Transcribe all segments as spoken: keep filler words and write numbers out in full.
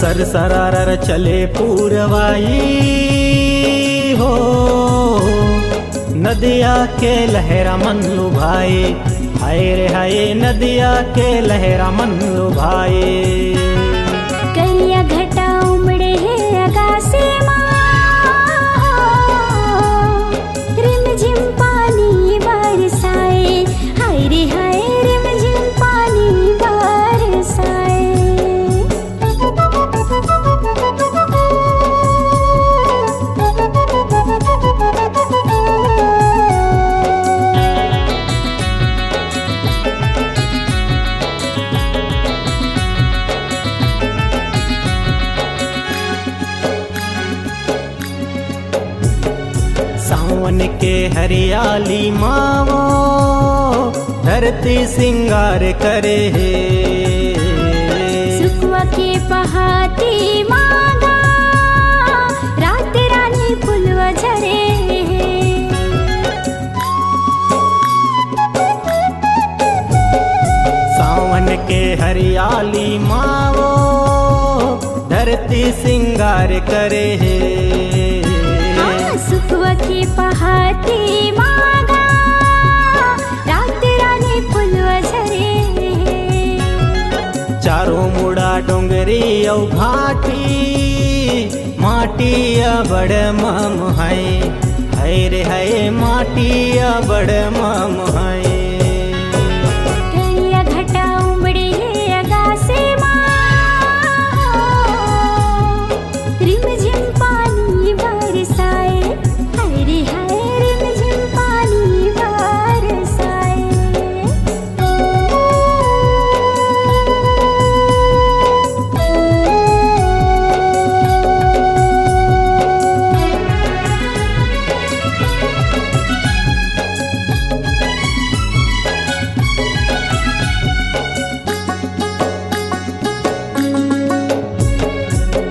सरसरारर चले पुरवाई हो, नदिया के लहरा मन लुभाए। हाय रे हाय, नदिया के लहरा मन लुभाए। करिया घटा उमड़े हे अगासी मा, रिमझिम पानी बरसाए। हाय रे हाय, रिमझिम पानी बरसाए। सावन के हरियाली मा वो धरती सिंगार करे हे। सुखवा के पहाती मा गा रात रानी फुलवा झरे हे। सावन के हरियाली मा वो धरती सिंगार करे हे। हाँ, सुखवा के पहाती मा गा रात रानी फुलवा झरे हे। चारों मुड़ा डोंगरी अउ घाटी, माटी अबड़ मम है। हाय रे हाय, माटी अबड़ मम है। करिया घटा उमड़े हे अगासी मा, रिमझिम पानी बरसाए। हाय रे हाय, रिमझिम पानी बरसाए।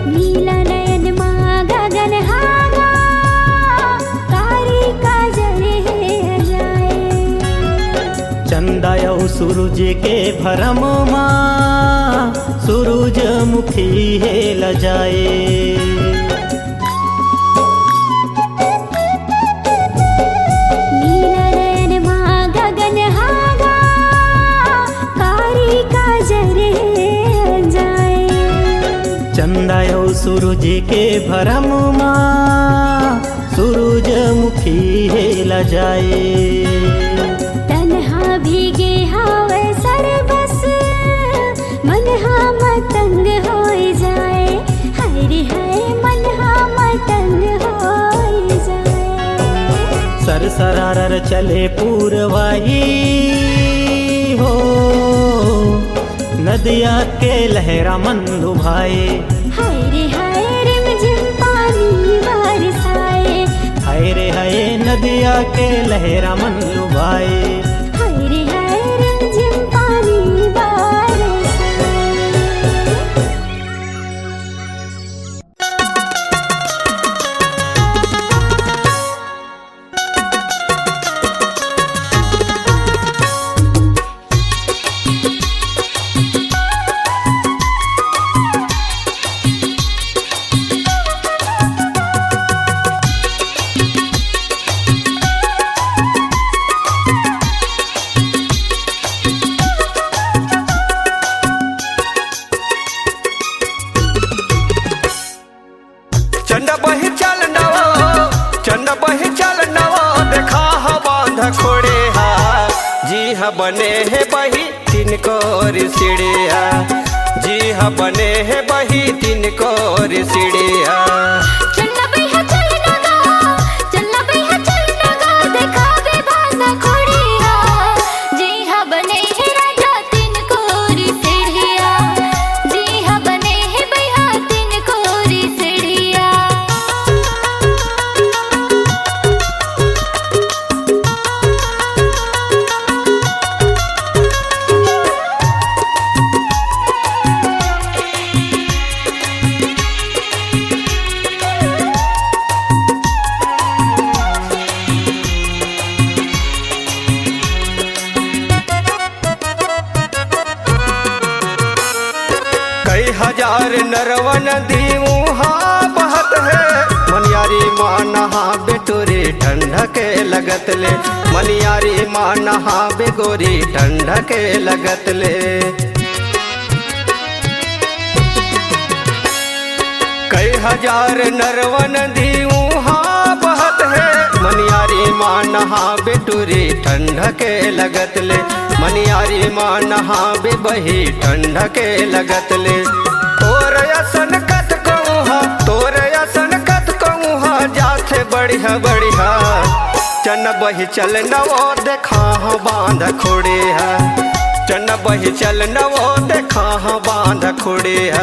नीला नयन मा गगन हा गा, कारी काजर हे अजाए। चंदा अउ सूरज के भरम मा, सूरजमुखी हे लजाए। नीला नयन मा गगन हा गा, कारी काजर हे अजाए। चंदा अउ सूरज के भरम मा, सूरजमुखी हे लजाए। तन हा भीगे हावय सरबस, मन हा मतंग होय जाए। हाय रे हाय, मन हा मतंग होय जाए। सरसरारर चले पुरवाई हो, नदिया के लहरा मन लुभाए। हाय रे हाय, रिमझिम पानी बरसाए। हाय रे हाय, नदिया के लहरा मन लुभाए। हाय रे हाय, रिमझिम पानी बरसाए। चंदा बही चल नवा, चंदा बही चल नवा, देखा ह बांध खोड़े हा। जी ह बने हे बही तीन कोर सीढ़िया, जी ह बने हे बही तीन कोर सीढ़िया। चंदा बही चल नवा, चंदा बही चल नवा, देखा बे बांध खोड़े हा। जी ह बने हे राजा तीन कोरी सीढ़िया, जी ह बने हे बइहा तीन कोरी सीढ़िया। हजार नरवा नदी उहाँ बहत हे, मनियारी मा नहाबे टूरी ठंडा के लगत ले, मनियारी मा नहाबे गोरी ठंडा के लगत ले। कई हजार नरवा नदी उहाँ बहत हे, मनियारी मा नहाबे टूरी ठंडा के लगत ले, मनियारी मा नहाबे बही ठंडा के लगत ले। तोर असन कत कहूँ हा, तोर असन कत कहूँ हा, जाथे बढ़िया बढ़िया। चन बही चल नवो देखा हाँ बांध खुड़िया, चन बही चल नवो देखा हाँ बांध खुड़िया।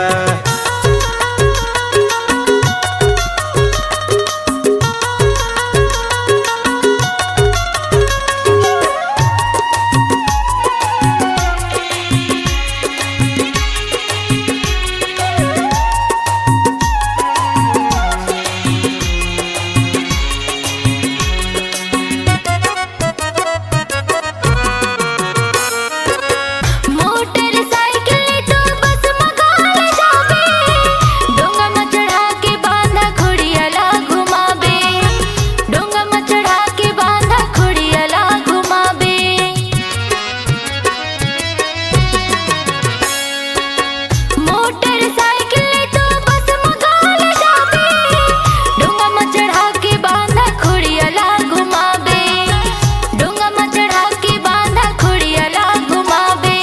मोटरसाइकिल ले तो बस म घाल जाबे, डोंगा म चढ़ा के बांधा खुड़िया ला घुमाबे, डोंगा म चढ़ा के बांधा खुड़िया ला घुमाबे। मोटरसाइकिल ले तो बस म घाल जाबे, डोंगा म चढ़ा के बांधा खुड़िया ला घुमाबे, डोंगा म चढ़ा के बांधा खुड़िया ला घुमाबे।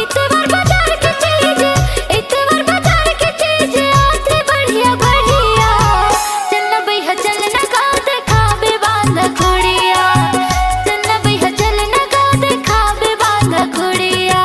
इतवार बाजार के चीज, इतवार बाजार के चीज आथे बढ़िया बढ़िया। चल न बइहा चल न गाँव देखाबे बांधा खुड़िया, चल न बइहा चल न गाँव देखाबे बांधा खुड़िया।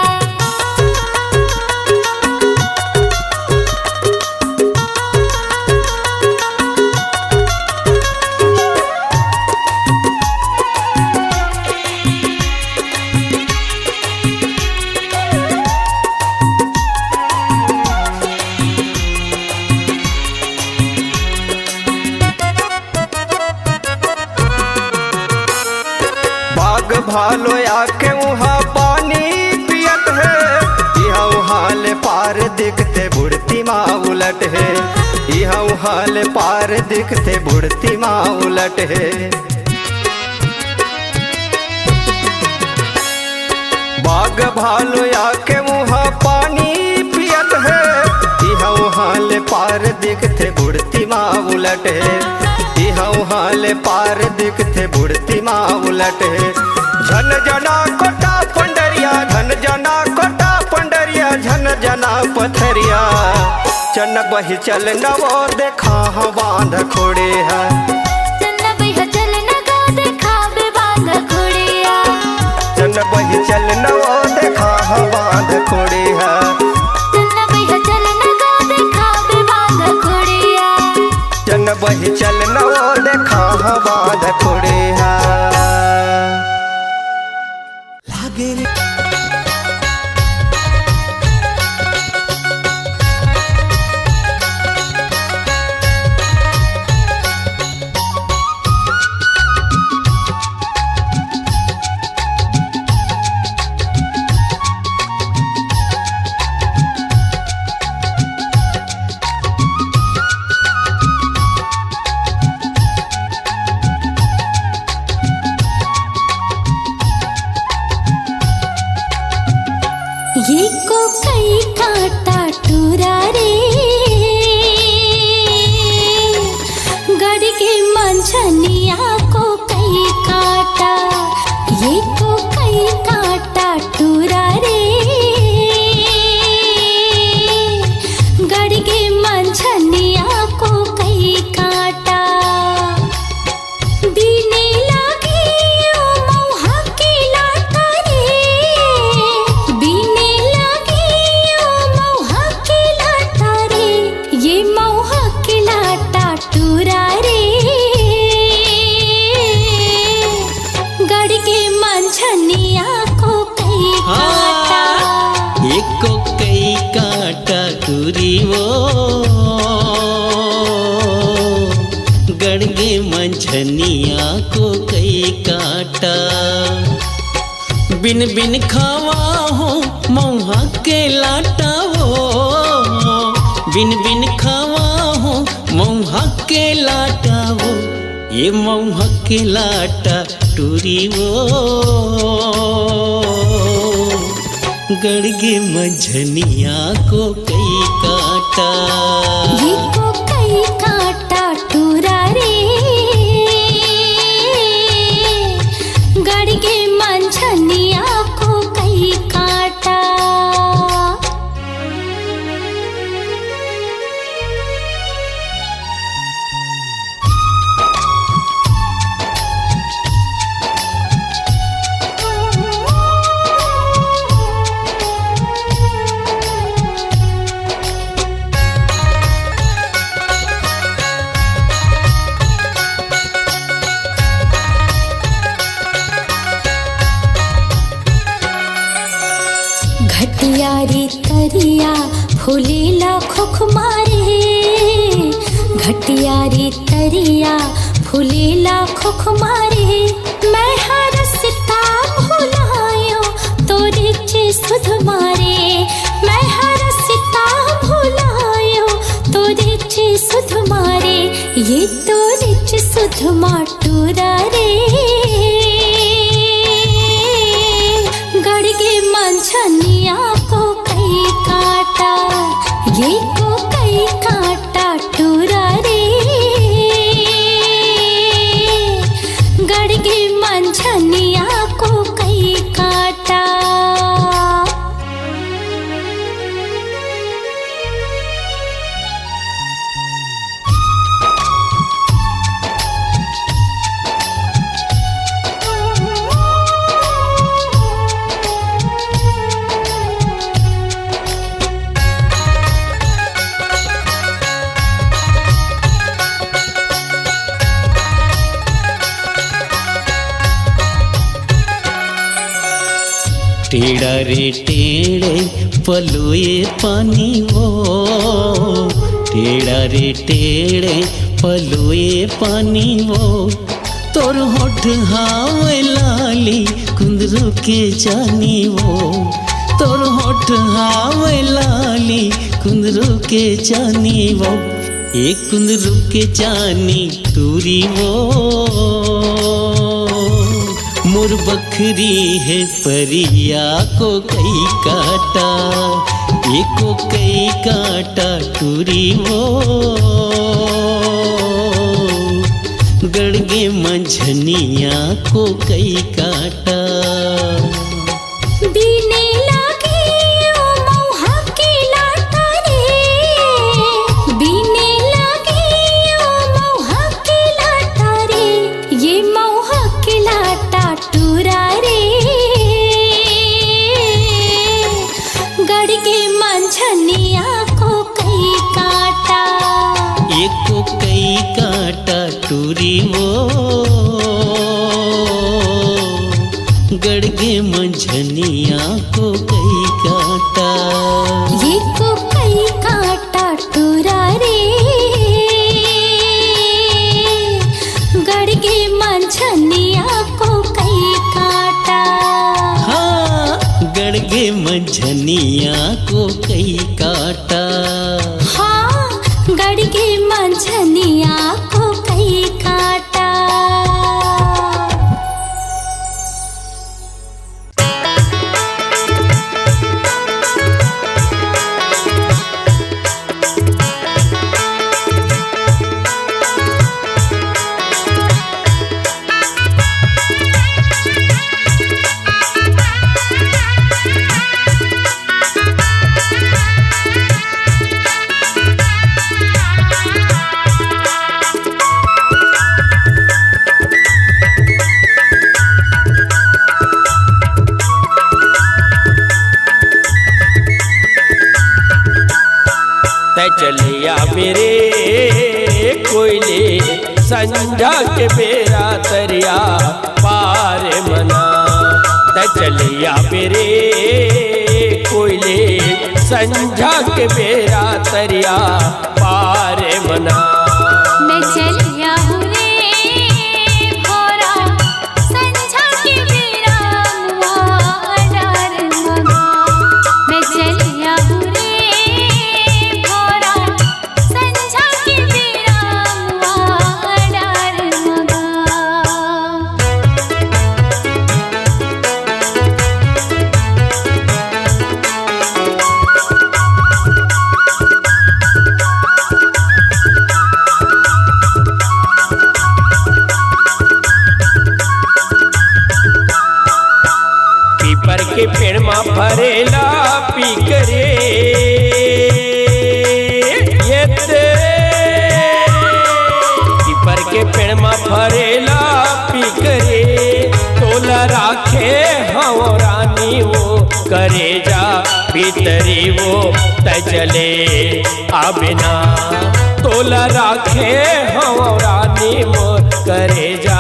बाघ भालो आके उहाँ पानी पियत हे, इहाँ उहाँ ले पार दिखथे बुढ़ती मा उलट हे, इहाँ उहाँ ले पार दिखथे बुढ़ती मा उलट हे। बाघ भालो आके उहाँ पानी पियत हे, इहाँ उहाँ ले पार दिखथे बुढ़ती मा उलट हे, इहाँ उहाँ ले पार दिखथे बुढ़ती मा उलट हे। झन जना कोटा पंडरिया, झन जना कोटा पंडरिया, झन जना पथरिया। चन बही चल नवो देखा हाँ बांध खुड़िया। चल न बइहा चल न गाँव देखाबे बांधा खुड़िया। चल न बही चल नवो देखा हाँ बांध खुड़िया। चल न बइहा चल न गाँव देखाबे बांधा खुड़िया। चल न बही चल नवो देखा हाँ बांध खुड़िया। लागे रे। ये को कई काटा टूरा रे, गड़ के मंझनिया को कई काटा, ये को कई काटा टूरा रे, गड़ के मंझनिया को कई काटा। बिने लागे ओ मउहा के लाटा रे, बिने लागे ओ मउहा के लाटा रे, ये मउहा के लाटा टूरा रे, गड़ के मंझनिया को कई काटा। हाँ, एको कई काटा टूरी वो, गड़ के मंझनिया को कई काटा। बिन बिन खावा हो मउहा के लाटा वो, बिन खावा हो मऊहा के लाटा वो, ये मऊहा के लाटा टूरी वो। गड़ गे मंझनिया को कई काटा। ये को कई काटा टूरा रे, गड़ गे मंझनिया को कई काटा। घटिया रे तरिया फूलेला खोखमा रे, घटिया रे तरिया फूलेला खोखमा रे। मैं हरसता भुलायो तोरे चे सुधमा रे, मैं हरसता भुलायो तोरे चे सुधमा रे, ये तोरे चे सुधमा टूरा रे। गड़ गे मंझनिया को कई काटा, ये को कई काटा टूरा रे। गड़ गे मंझनिया को कई काटा। टेढ़ा रे टेढ़े पलोए पानी वो, टेढ़ा रे टेढ़े पलोए पानी वो। तोर होठ हावे लाली कुंदरू के चानी वो, तोर होठ हावे लाली कुंदरू के चानी वो। एक कुंदरू के चानी टूरी वो, मोर बखरी हे परिया को कई काटा, एको कई काटा टूरी वो। गड़ गे मंझनिया को कई काटा। बीने लागे ओ मउहा के लाटा रे, बीने लागे ओ मउहा के लाटा रे, ये मउहा के लाटा टूरा रे। गड़ गे मंझनिया को कई काटा। एको कई काटा टूरी वो, गड़ गे मंझनिया को कई काटा। एको कई काटा टूरा रे, गड़ गे मंझनिया को कई काटा। हाँ, गड़ गे मंझनिया को कई काटा। हाँ, गड़ गे मंझनिया को कई काटा। तै चलिया बेरे कोयले, संझा के बेरा तरिया पार मना। तै चलिया बेरे कोयले, संझा के बेरा तरिया पार मना। मैं चलिया हूँ रे भोरा, संझा के बेरा मुआ डार मगा। मैं चलिया हूँ रे भोरा, भीतरी वो तै चले आबे ना, तोला राखे हवं रानी मोर करेजा,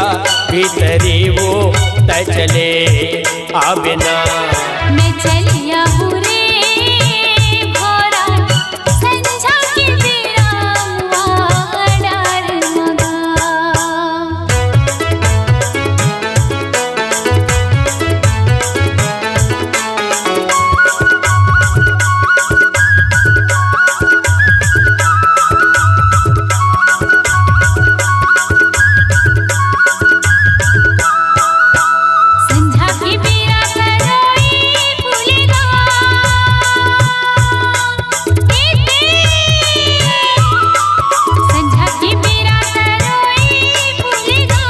भीतरी वो तै चले आबे ना। मैं चलिया हूँ रे भोरा, संझा के बेरा मुआ डार मगा। संझा के बेरा तरोई फूलेगा। संझा के बेरा तरोई फूलेगा,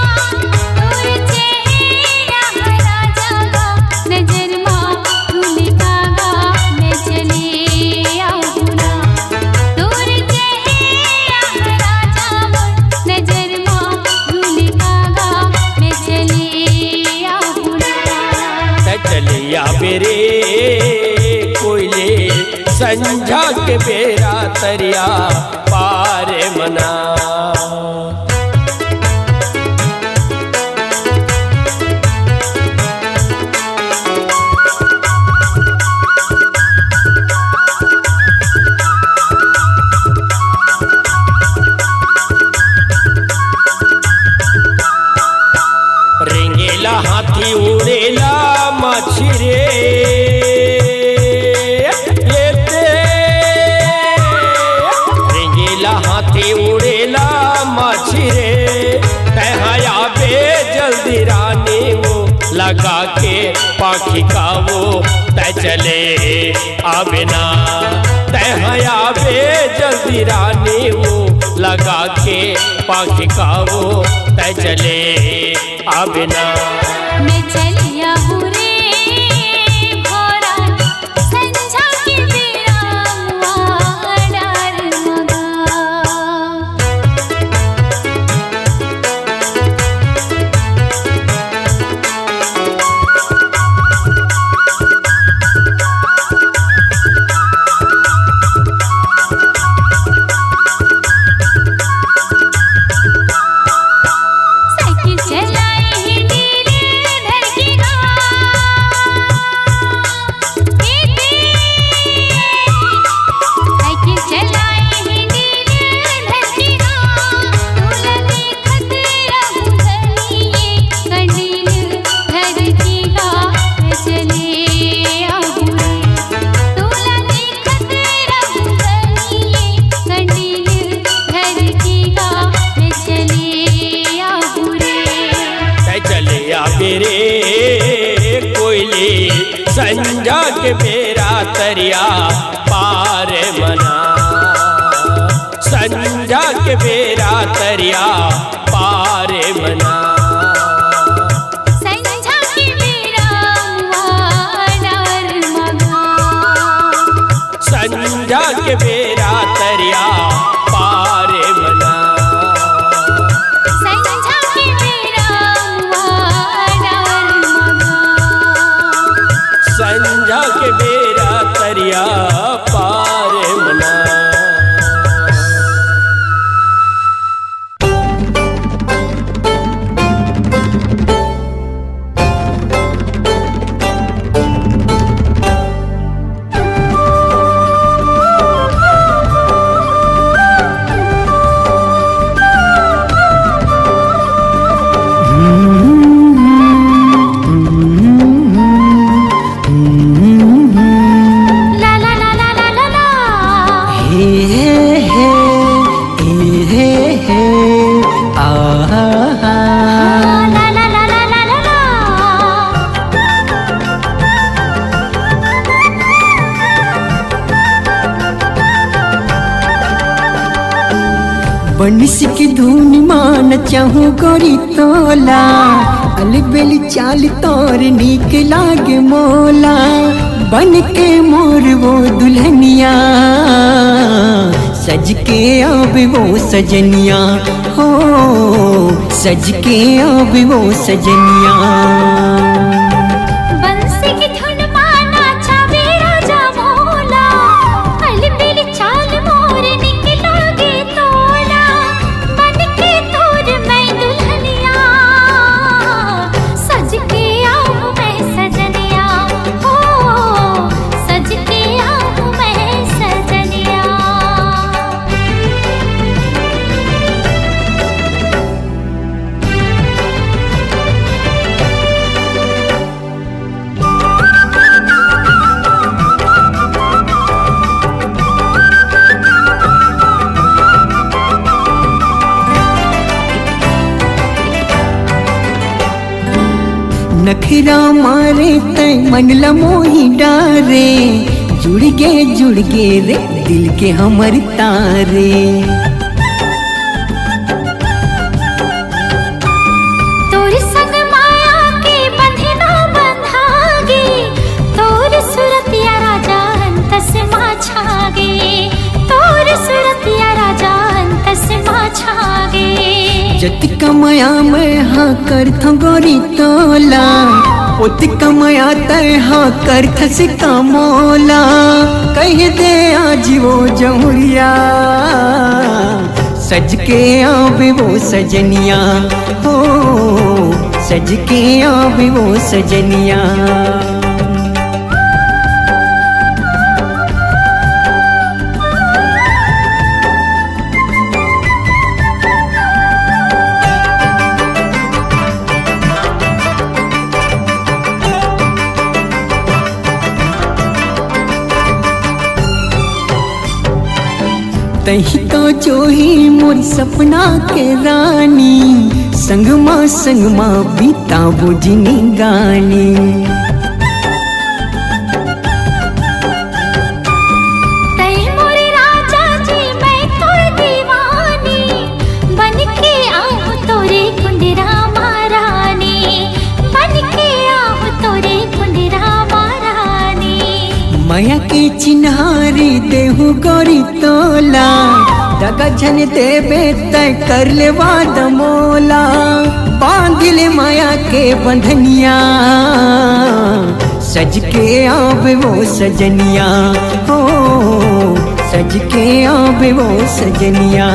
तोर चेहरा हरा जागा, नजर मा धूल कागा, मैं चले आहूँ ना। तोर चेहरा हरा जागा, नजर मा धूल कागा, मैं चले आहूँ ना। त चलिया बेरे कोयले, संझा के बेरा तरिया पार मना। रेंगेला हाथी उड़ेला माछी रे, ये ते। रेंगेला हाथी उड़ेला माछी रे, तै हा आबे जल्दी रानी वो, लगा के पाखी का वो, तै चले आबे ना। तै हा आबे जल्दी रानी वो, लगा के पाखी का वो, तै चले आबे ना। मैं चलिया हूँ रे भोरा, संझा के बेरा मुआ डार मगा। साइकिल चलाए हिंडील धर के गा। ए दे। साइकिल चलाए हिंडील धर के गा। तोला देखत रहूँ धनिये, कंडील धर के गा। मैं चले आहूँ रे। तोला देखत रहूँ धनिये, कंडील धर के गा। मैं चले आहूँ रे। तै चले आबे रे कोयली, संझा के बेरा तरिया पार मना। संझा के बेरा तरिया पार मना। संझा के बेरा मुआ डार मगा। संझा के बेरा तरिया पार मना। संझा के बेरा मुआ डार मगा। संझा के बेरा तरिया पार मना। बंसी के धुन मा नचाहूँ गोरी तोला, अलबेली चाल तोर नीक लागे मोला। बन के मोर वो दुल्हनिया, सज के आबे वो सजनिया, हो सज के आबे वो सजनिया। बंसी के धुन मा नाचाबे राजा मोर। नखरा मारे तै मन ल मोही डारे, जुड़ गे, जुड़ गे रे दिल के हमर तारे। तोर संग माया के बंधना बंधागे, तोर सुरतिया राजा अंतस मा छागे, तोर सुरतिया राजा अंतस मा छागे। जतिका मया मैं हा करथों गोरी तोला, ओतिका मया तै हा करथस का मोला। कह दे आज वो जमुरिया, सज के आवे वो सजनिया, हो, सज के आवे वो सजनिया। तही तो जोही मोर सपना के रानी, संगमा संगमा बीताबो जिनगानी। तै मोर राजा जी, मैं तोर दीवानी, बन के आहूं तोरे कुंडरा महारानी, बन के आहूं तोरे कुंडरा महारानी। मया के चिन्हारी देहूं गोरी तोला, दगा झन देबे तै कर ले वादा मोला। बांध ले मया के बंधनिया, सज के आवे वो सजनिया, हो, सज के आवे वो सजनिया।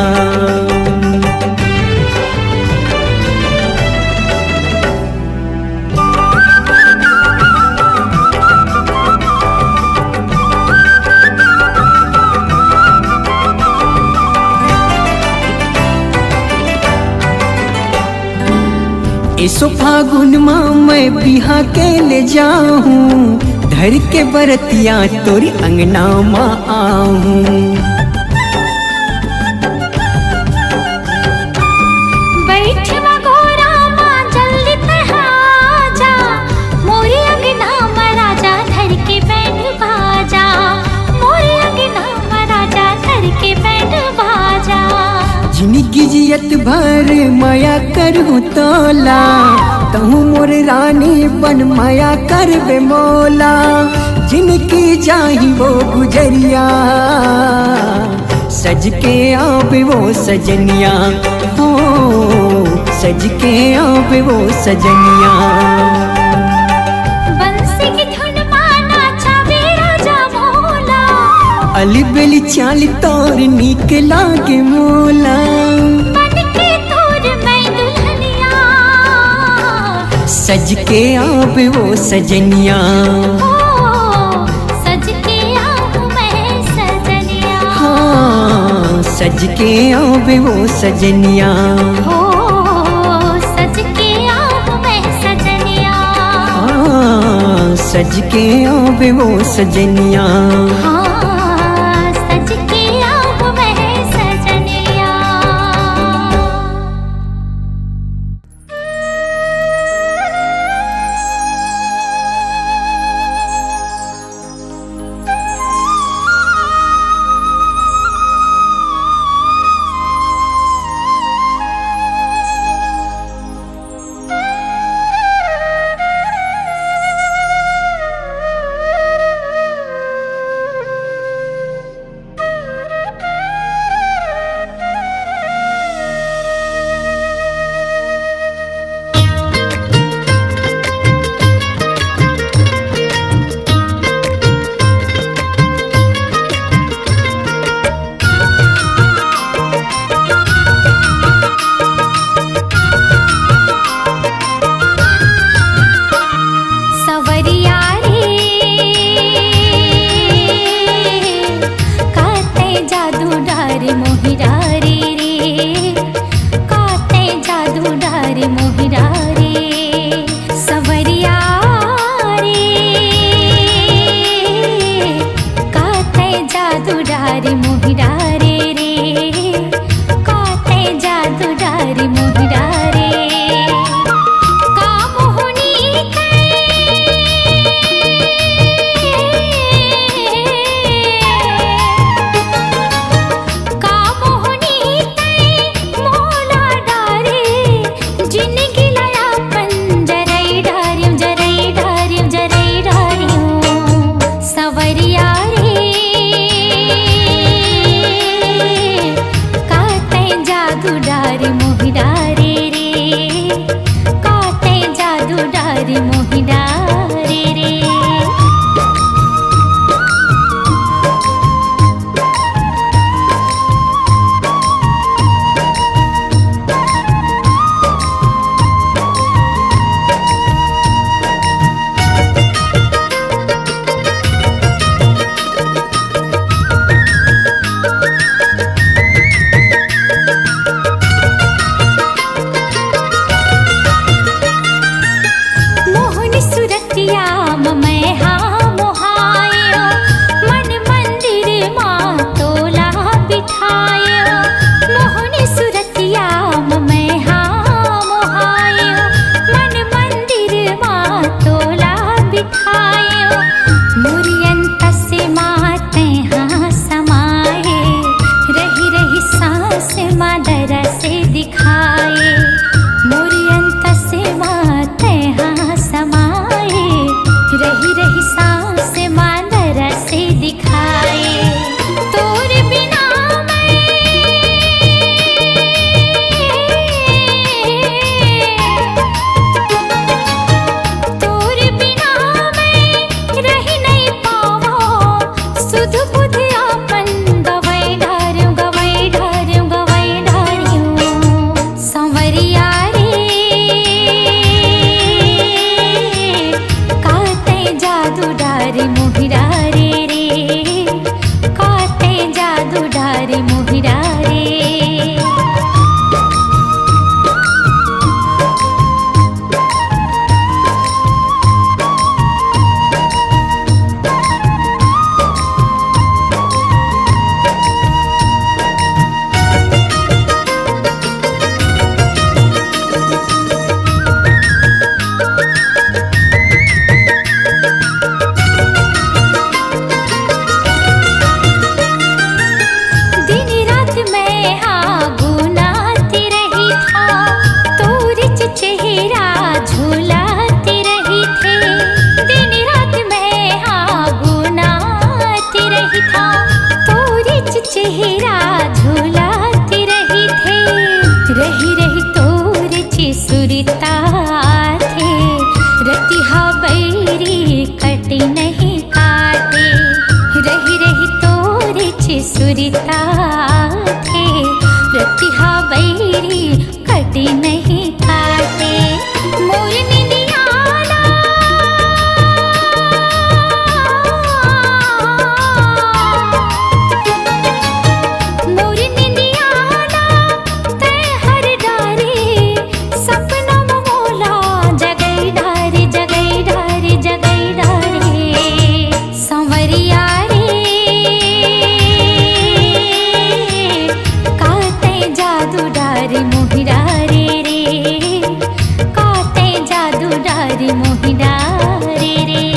एसो फागुन मा मैं बिहा के ले जाहूं, धर के बरतिया तोरी अंगना मा आहूं। बैठ मा गोरा मा जल्दी तै आजा, मोरी अंगना मा राजा धर के बैंड बाजा, मोरी अंगना मा राजा धर के बैंड बाजा। जिनगी जियत भर मया करहूं तोला, तहूं मोर रानी बन मया करबे मोला। जिनगी जाही वो गुजरिया, सज के आवे वो सजनिया, हो, सज के आवे वो सजनिया। बंसी की धुन मा नाचाबे राजा मोला। अली बेली चाल तोर नीक लागे मोला। बन के तोर मैं दुल्हनिया। सज के आवे वो सजनिया। ओ, सज के आहूं मैं सजनिया। हाँ, सज के आवे वो सजनिया। ओ, सज के आहूं मैं सजनिया। हाँ, सज के आवे वो सजनिया। हाँ, सज के आहूं मैं सजनिया। सवरिया रे, काते जादू डारे मोहि डारे रे, काते जादू डारे मोहि डारे। सवरिया रे, काते जादू डारे मोहि डारे रे, काते जादू डारे मोहि डारे। का मोहनी चेहरा झुलाती रहिथे, रहि रहि तोर चिसुरता आथे। रतिहा बैरी कटी नहीं काटे, रहि रहि तोर चिसुरता आथे। रतिहा बैरी कटी नहीं काटे, मोर निंदिया ना। मोर निंदिया ना, तैं हर डारे, सपना म मोला जगई डारे, जगई डारे, जगई डारे। सांवरिया रे, का तैं जादू डारे मोहि डारे रे, का तैं जादू डारे मोहि डारे रे।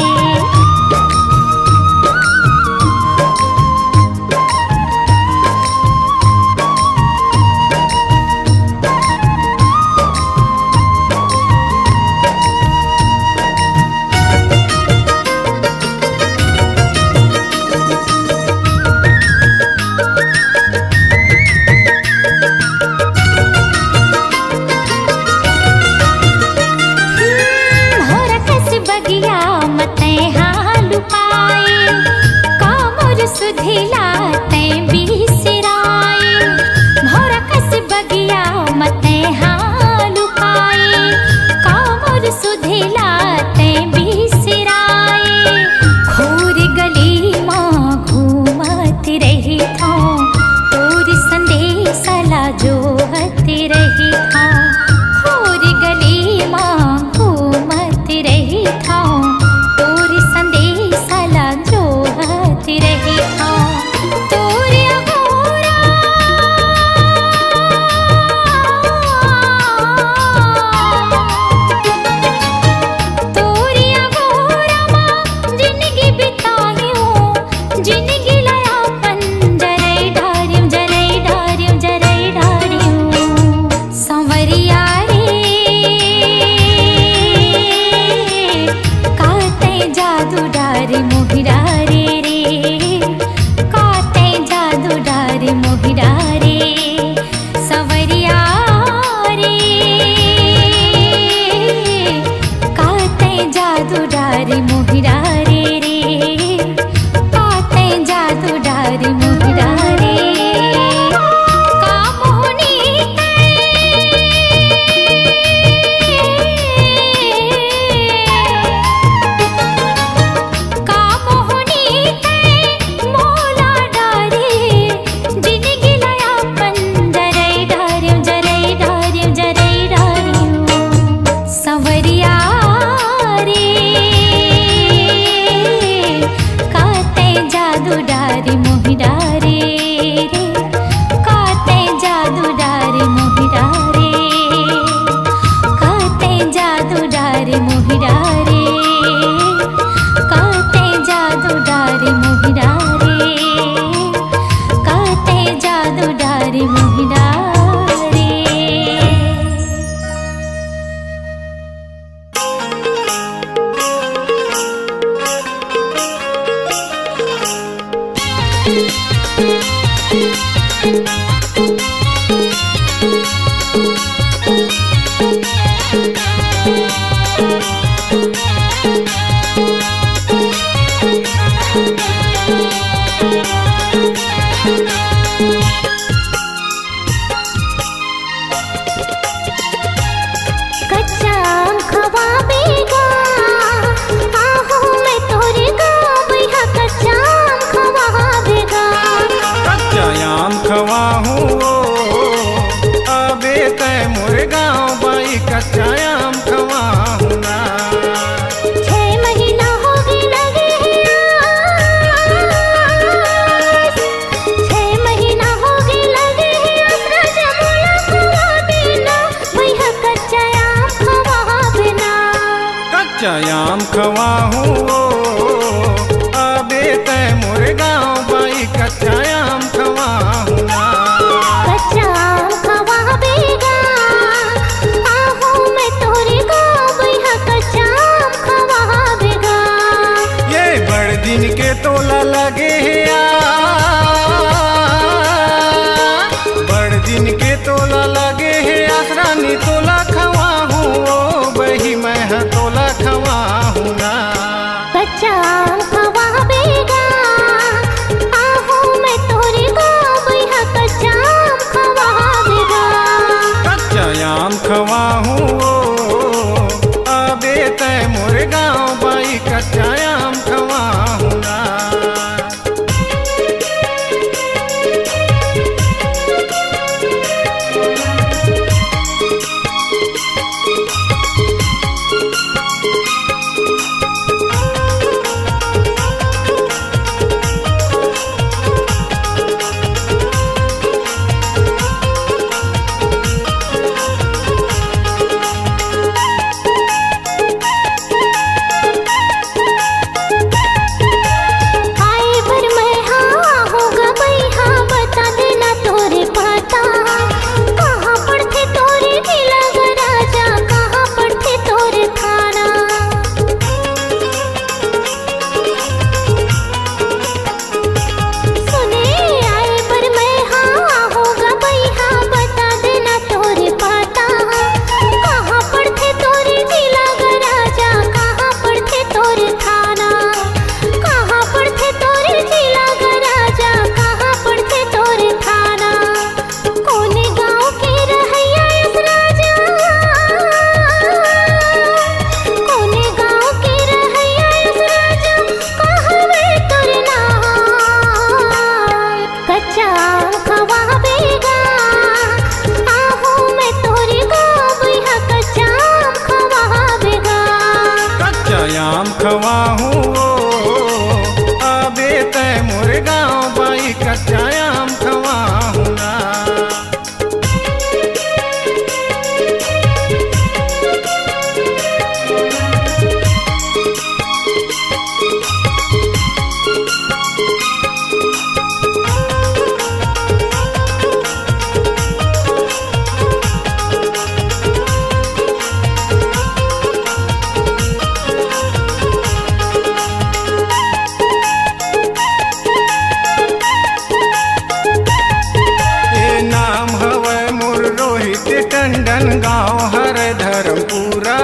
भोर कस बगिया म तैं हा लुकाए, का मोर सुधिला तैं बिसराए। भोर कस बगिया म तैं हा लुकाए, का मोर सुधिला तैं बिसराए। खोर गली म घूमत रहिथौं, तोर संदेश ला जोहत रहिथौं। खोर गली म घूमत रहिथौं, तोर संदेश ला जोहत रहिथौं। तोर अगोरा, तोर अगोरा म जिनगी बिताएंव, जिनगी ला अपन जरई डारेंव, जरई डारेंव, जरई डारेंव। सांवरिया रे, का तैं जादू डारे मोहि डारे रे, का तैं जादू डारे मोहि डारे। सांवरिया रे, का तैं जादू डारे मोहि डारे रे, का तैं जादू डारे मोहि डारे। का मोहनी तैं, का मोहनी तैं मोला डारे, जिनगी ला अपन जरई डारेंव, जरई डारेंव, जरई डारेंव। सांवरिया रे, का तैं जादू डारे मोहि डारे रे, का तैं जादू डारे मोहि डारे, का तैं जादू डारे मोहि डारे, का तैं जादू डारे मोहि डारे, का तैं जादू डारे मोहि डारे। कच्चा आम खवाबे गा, आहूँ मैं तोरे गाँव, बइहा कच्चा आम खवाबे गा। कच्चा आम खवाहूँ ओ, अबे तैं मोर गाँव, बाई कच्चा आम खवाहूँ ना। छह महीना होगे लगे हे आस, छह महीना होगे लगे हे आस, राजा मोला खवाबे ना, बइहा कच्चा आम खवाबे ना। कच्चा आम खवाहूँ ओ, अबे तैं मोर गाँव, बाई कच्चा आम खवाहूँ ना। खवाहूँ ओ, आबे तै मोर गाँव बाई, कच्चा आम खवाहूँ ना। ए नाम हवय मोर रोहित टंडन, गांव हरय धर्मपुरा,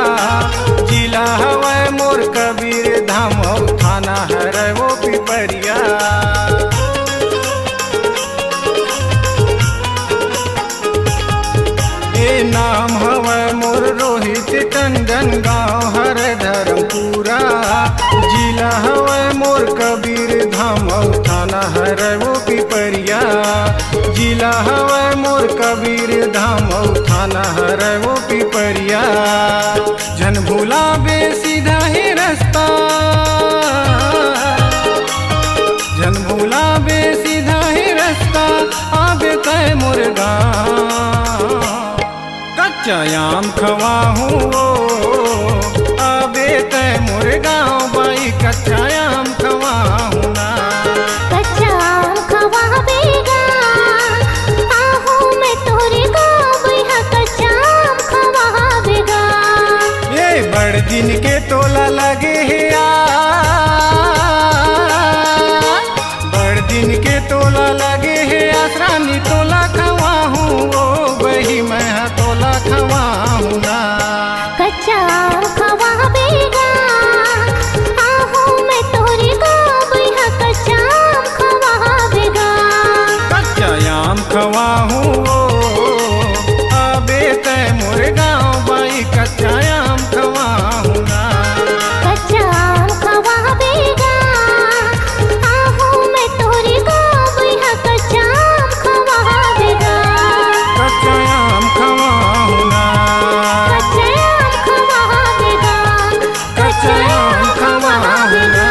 जिला हवय मोर कबीर धाम, अउ थाना हरय वो पिपरिया। ए नाम हवय मोर रोहित टंडन, गांव हरय धर्मपुरा, जिला हवय मोर कबीर धाम, अउ थाना हरय वो पिपरिया। जिला हवय मोर कबीर धाम, अउ थाना हरय वो पिपरिया। झन भुलाबे सीधा हे रस्ता, झन भुलाबे सीधा हे रस्ता, आबे तै मोर गाँव। कच्चा आम खवाहूँ ओ, आबे तै मोर गाँव बाई, कच्चा आम खवाहूँ ना। कच्चा आम खवाबे गा, आहूँ मैं तोरे गाँव बइहा, कच्चा आम खवाबे गा। ए बड़ दिन के तोला लगे हे आ, बड़ दिन के तोला लगे हे आसरानी, तोला खवाहूँ ओ बही, मैं ह तोला खवाहूँ ना। कच्चा आम खवाबे गा, आहूँ मैं तोरे गाँव बइहा, कच्चा आम खवाबे गा। कच्चा आम खवाहूँ ओ, आबे तै मोर गाँव बाई, कच्चा आम खवाहूँ ना। कच्चा आम खवाबे गा, आहूँ मैं तोरे गाँव बइहा, कच्चा आम खवाबे गा। कच्चा आम खवाहूँ ना। कच्चा आम खवाबे गा। कच्चा आम खवाहूँ ना।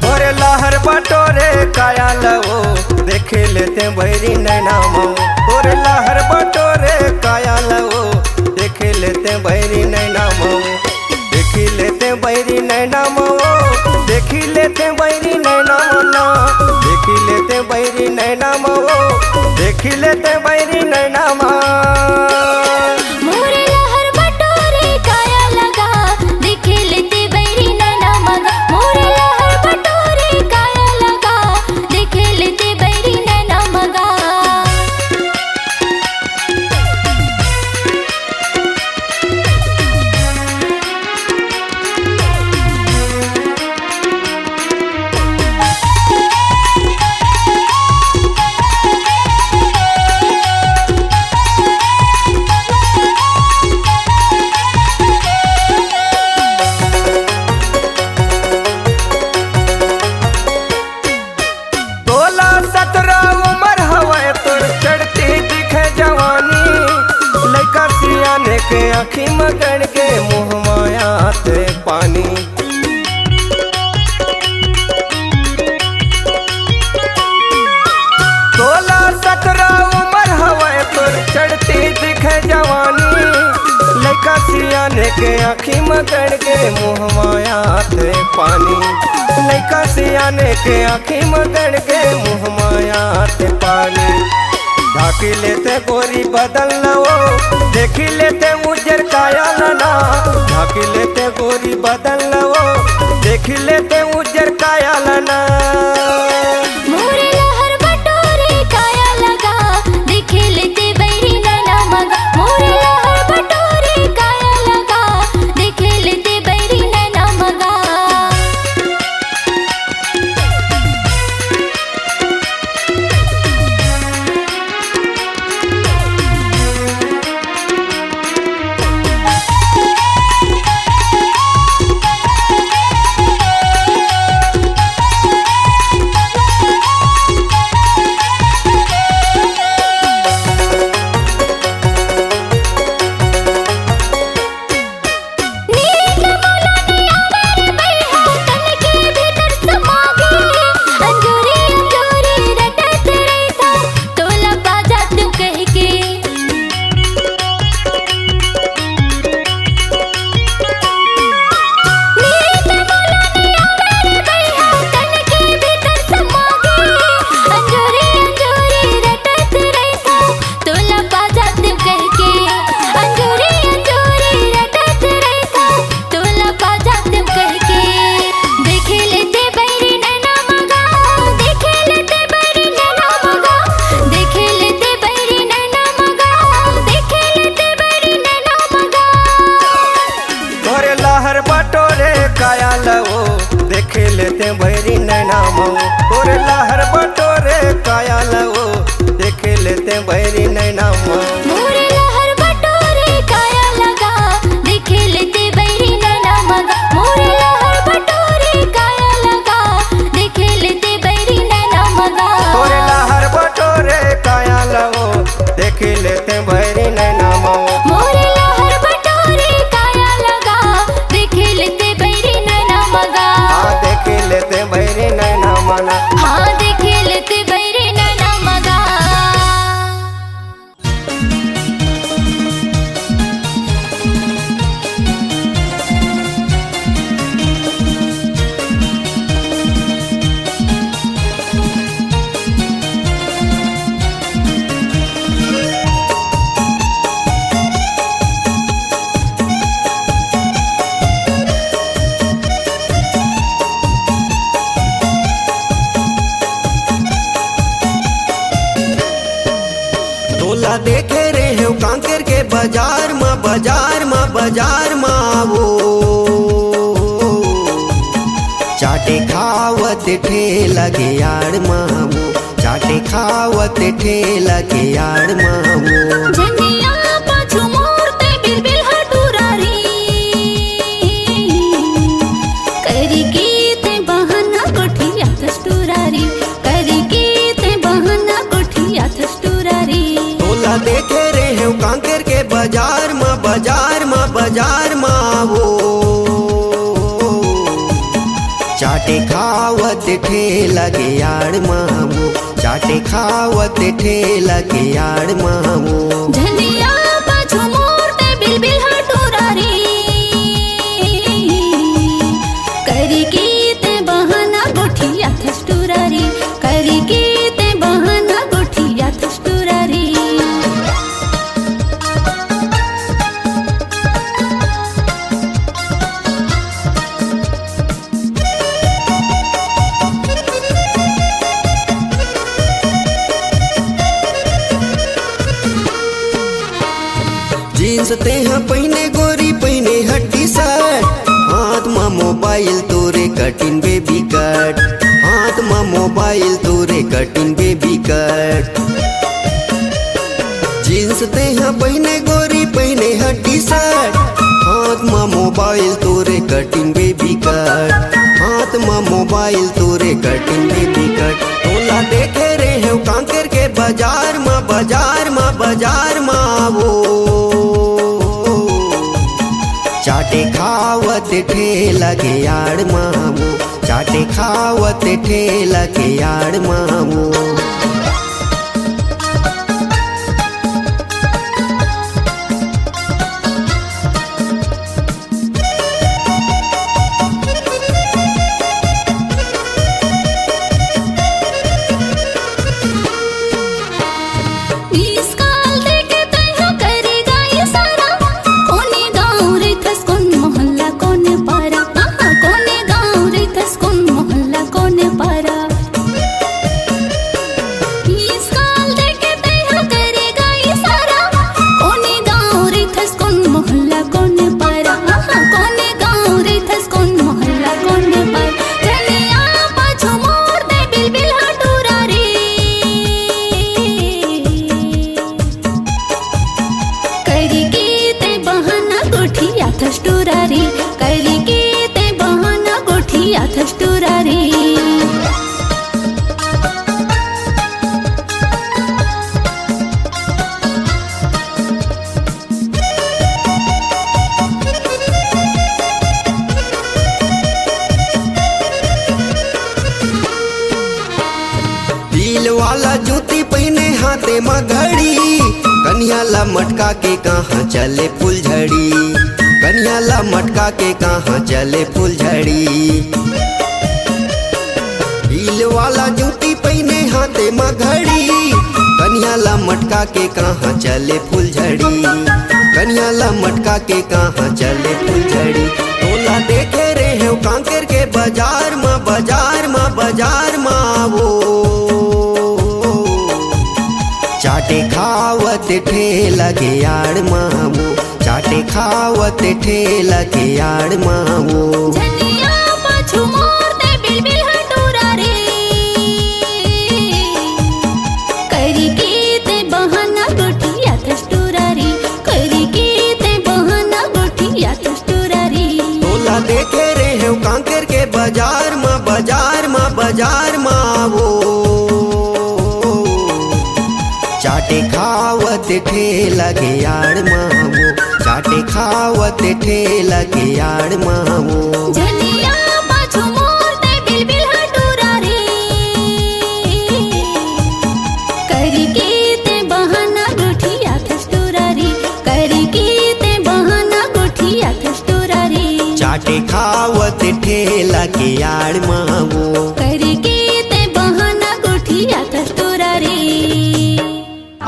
तोरे लहर बटोरे काया लवो, देखे लेते बैरी नैना मऊ। तोरे लहर बटोरे काया लवो, देखे लेते बैरी नैना मऊ। देखी लेते बैरी नैना मऊ, देखी लेते बैरी नैना मऊ, देखी लेते बैरी नैना मऊ, देखी लेते बैरी नैना मऊ। मोरे लहर बटोरे काया लगा, देखे लेते बैरी नैना मगा। मोरे लहर बटोरे काया लगा, देखे लेते बैरी नैना मगा। सोलह सत्रह उमर हवय तोर, चढ़ती दिखे जवानी। लइका सियाने के आँखी म गड़ के, मुँह म आथे पानी। सोलह सत्रह उमर हवय तोर, चढ़ती दिखे जवानी। लइका सियाने के आँखी म गड़ के, मुँह म आथे पानी। लइका सियाने के आँखी म गड़ के, मुँह म आथे पानी। ढाकी लेते गोरी बदन लवो, देखी लेते उजर काया लना। ढाकी लेते गोरी बदन लवो, देखी लेते उजर काया लना। मोरे लहर बटोरे काया लगा, देखे लेते बैरी नैना मगा। मोरे लहर बटोरे काया लगा, देखे लेते देखे रेहेंव कांकेर के बजार म, बजार म, बजार म वो चाटे खावत ठेला के आड़ म वो, चाटे खावत ठेला के आड़ म वो। झनिया पाछू मोर ते बिलबिल ह टुरारी, करिके ते बहाना गोठियाथस टुरारी, करिके ते बहाना गोठियाथस टुरारी। तोला देखे रेहेंव कांकेर के बजार म, बजार म, बजार म वो चाटे खावत ठेला के आड़ म वो, चाटे खावत ठेला के आड़ म वो। झनिया पाछू मोर ते बिलबिल ह टुरारी, करिके ते बहाना गोठियाथस टुरारी, करिके ते बहाना गोठियाथस टुरारी। जींस तेहा पहिने गोरी, पहिने ह टी शर्ट, हाथ म मोबाइल तोरे कटिन बेबी कट, हाथ म मोबाइल तोरे कटिन बेबी कट। जींस तेहा पहिने गोरी, पहिने ह टी शर्ट, हाथ म मोबाइल तोरे कटिन बेबी कट, हाथ म मोबाइल तोरे कटिन बेबी कट। तोला देखे रेहेंव कांकेर के बजार म, बजार म, बजार म वो चाटे खावत ठेला के आड़ म वो, चाटे खावत ठेला के आड़ म वो। Miss call देके तैं ह करेगा इशारा, कोने गाँव रहिथस, कोन मोहल्ला, कोन पारा, हाँ, हाँ, कोने गाँव रहिथस, कोन मोहल्ला, कोन पारा। Miss call देके तैं ह करेगा इशारा, कोने गाँव रहिथस, कोन मोहल्ला, कोन पारा, हाँ, हाँ, कोने गाँव रहिथस, कोन मोहल्ला, कोन पारा। झनिया पाछू मोर ते बिलबिल ह टुरारी, करिके ते बहाना गोठियाथस टुरारी, करिके ते बहाना गोठियाथस टुरारी। हील वाला जूती पहिने हाथे म घड़ी, कनिहा ला मटका के कहाँ चले फुलझड़ी, कनिहा ला मटका के कहाँ चले फुलझड़ी। हील वाला जूती पहिने हाथे म घड़ी, कनिहा ला मटका के कहाँ चले फुलझड़ी, कनिहा ला मटका के कहाँ चले फुलझड़ी। तोला देखे रेहेंव कांकेर के बजार म, बजार म, बजार म वो चाटे खावत ठेला के आड़ म वो, चाटे खावत ठेला के आड़ म वो। झनिया पाछू मोर ते बिलबिल ह टुरारी, करिके ते बहाना गोठियाथस टुरारी, करिके ते बहाना गोठियाथस टुरारी। तोला देखे रेहेंव कांकेर के बजार म, बजार म, बजार म वो चाटे खावत ठेला के आड़ म वो, चाटे खावत ठेला के आड़ म वो। झनिया पाछू मोर ते बिलबिल ह टुरारी, करिके ते बहाना गोठियाथस टुरारी, करिके ते बहाना गोठियाथस टुरारी। चाटे खावत ठेला के आड़ म वो, करिके ते बहाना गोठियाथस टुरारी।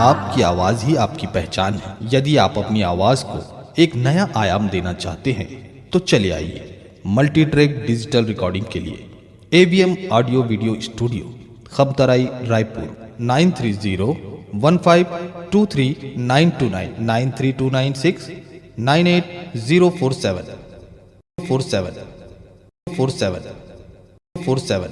आपकी आवाज ही आपकी पहचान है। यदि आप अपनी आवाज को एक नया आयाम देना चाहते हैं, तो चले आइए मल्टी ट्रैक डिजिटल रिकॉर्डिंग के लिए AVM audio video studio, Khamtarai, Raipur. Nine three zero One five two three nine two nine, nine three two nine six nine eight zero four seven, four seven, four seven, four seven.